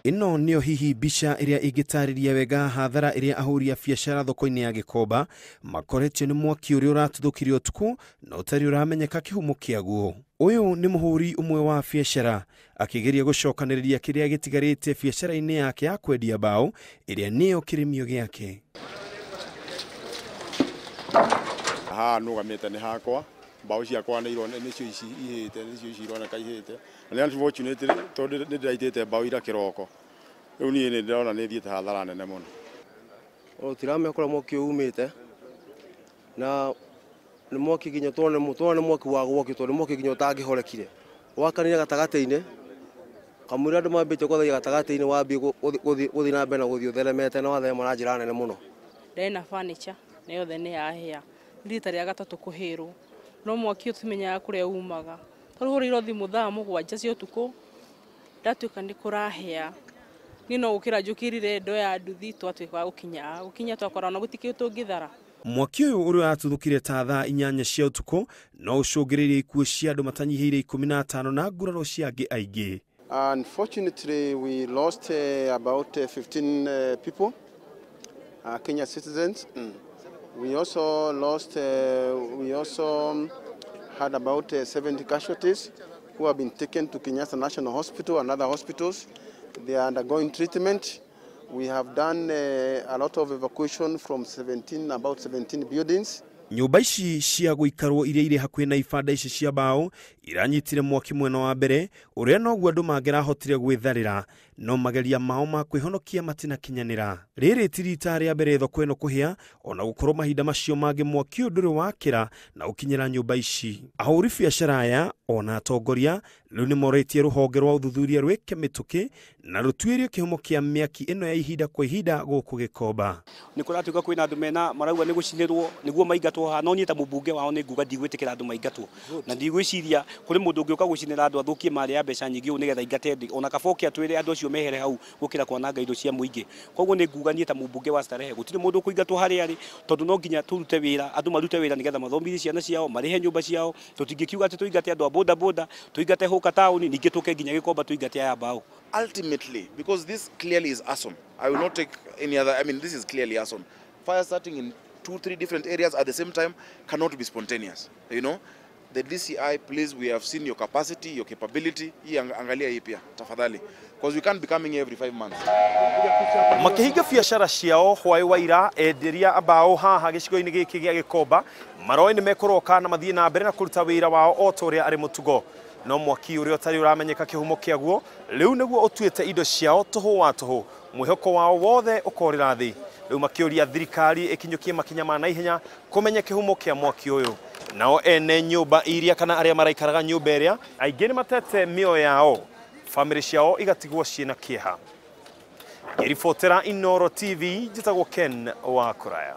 Ĩno nĩyo hihi mbica ĩrĩa ĩngĩtarĩria wega hathara ĩrĩa ahũri a biacara thoko-inĩ ya Gĩkomba makoretio nĩ mwaki ũrĩa ũratuthũkire ũtukũ na ũtarĩ ũramenyeka kĩhumo kĩaguo. Ũyũ nĩ mũhũri ũmwe wa biacara akĩgeria gũcokanĩrĩria kĩrĩa gĩtigarĩte biacara-inĩ yake ya kwendia mbaũ ĩrĩa nĩyo kĩrĩmio gĩake. Haha nũgamĩte nĩ hakwa, mbaũ ciakwa nĩcio ici ihĩte, nĩcio ici ironeka ihĩte. Na nĩ unfortunately tondũ nĩ ndĩraitĩte mbaũ ira kĩroko, rĩu niĩ nĩ ndĩrona nĩ thiĩte hathara nene mũno. Tũtiramenya kũrĩa mwaki ũyũ umĩte, na nĩ mwaki nginya tuona nĩ mwaki wa gwakio tondũ nĩ mwaki nginya ũtangĩhorekire. Wakanire gatagatĩ-inĩ, kamũira andũ mambĩtie gũtharia gatagatĩ-inĩ wambie gũthiĩ na mbere na gũthiĩ ũtheremete na watherema na njĩra nene mũno. Ndĩna furniture na yothe nĩ yahĩa, nĩ rita rĩa gatatũ kũhĩrwo, no mwaki ũyũ tũtimenyaga kũrĩa umaga. Twarahũrĩirwo thimũ thaa 7 cia ũtukũ, ndatuĩka nĩ kũrahĩa. Niĩ no gũkĩra njũkĩrire ndoya nduthi twatuĩka wa gũkinya, gũkinya twakora ona gũtikĩrĩ tũngĩthara. Mwaki ũyũ ũrĩa ũratuthũkire ta thaa 8 cia ũtukũ no ũcũngĩrĩrie ikuũ cia andũ matanyihĩire 15 na nguraro cia angĩ aingĩ. Unfortunately, we lost about 15 people, Kenya citizens. We also lost, we also had about 70 casualties who have been taken to Kenyatta National Hospital and other hospitals. They are undergoing treatment. We have done a lot of evacuation from about 17 buildings. Nyũmba ici cia gũikarwo iria irĩ hakuhĩ na ibanda ici cia mbaũ iranyitire mwaki mwena wa mbere ũrĩa noguo andũ mangĩrahotire gwĩtharĩra, no mageria mao ma kwĩhonokia matinakinyanĩra. Rĩrĩ ti rita rĩa mbere thoko ĩno kũhĩa, ona gũkorwo mahinda macio mangĩ mwaki ũyũ ndũrĩ wakĩra na ũkinyĩra nyũmba ici. Ahũri biacara aya ona atongoria rĩu nĩ morĩtie rũhonge rwa ũthuthuria rwĩke mĩtũkĩ na rũtuĩrie kĩhumo kĩa mĩaki ĩno ya ihinda kwa ihinda gũkũ Gĩkomba. Nĩ kũratuĩka kwĩna andũ mena marauga nĩ gũcinĩrwo nĩguo maingatwo haha, no niĩ ta mũmbunge wao nĩ nguga ndigwĩtĩkĩra andũ maingatwo, na ndigwĩciria kũrĩ mũndũ ũngĩũka gũcinĩra andũ athũkie mali ya mbeca nyingĩ ũũ nĩgetha aingate ndĩ ona kaba oke atwĩre andũ acio mehere hau gũkĩra kwananga indo cia mũingĩ. Koguo nĩ nguga niĩ ta mũmbunge wa Starehe gũtirĩ mũndũ ũkũingatwo harĩa arĩ, tondũ no nginya tũrute wĩra, andũ marute wĩra nĩgetha mathomithie ciana ciao, marĩhe nyũmba ciao. Tũtingĩkiuga atĩ tũingate andũ a boda boda, tũingate hũka taũni, ningĩ tũke nginya Gĩkomba tũingate aya mbaũ. Ultimately, because this clearly is arson, I will not take any other, I mean, this is clearly arson. Fire starting in 2-3 different areas at the same time cannot be spontaneous, you know. The DCI, please, we have seen your capacity, your capability. Hii angalia hii pia, tafadhali. Because we can't be coming here every 5 months. Makĩhinga biacara ciao hwaĩ wa ira, enderia mbaũ haha gĩcigo-inĩ gĩkĩ gĩa Gĩkomba maroĩ nĩ mekũroka na mathiĩ na mbere na kũruta wĩra wao o ta ũrĩa arĩ mũtugo. No mwaki ũrĩa ũtarĩ ũramenyeka kĩhumo kĩaguo rĩu nĩguo ũtuĩte indo ciao tũhũ wa tũhũ, mwĩhoko wao wothe ũkorĩra thĩ. Rĩu makĩũria thirikari ĩkinyũkie makinya ma naihenya kũmenya kĩhumo kĩa mwaki ũyũ. Nao ene nyũmba iria kana arĩa maraikaraga nyũmba ĩrĩa aingĩ nĩ matete mĩoyo yao, bamĩrĩ ciao igatigwo ciĩna kĩeha. Ngĩribotera Inooro TV, njĩtagwo Ken wa Kũraya.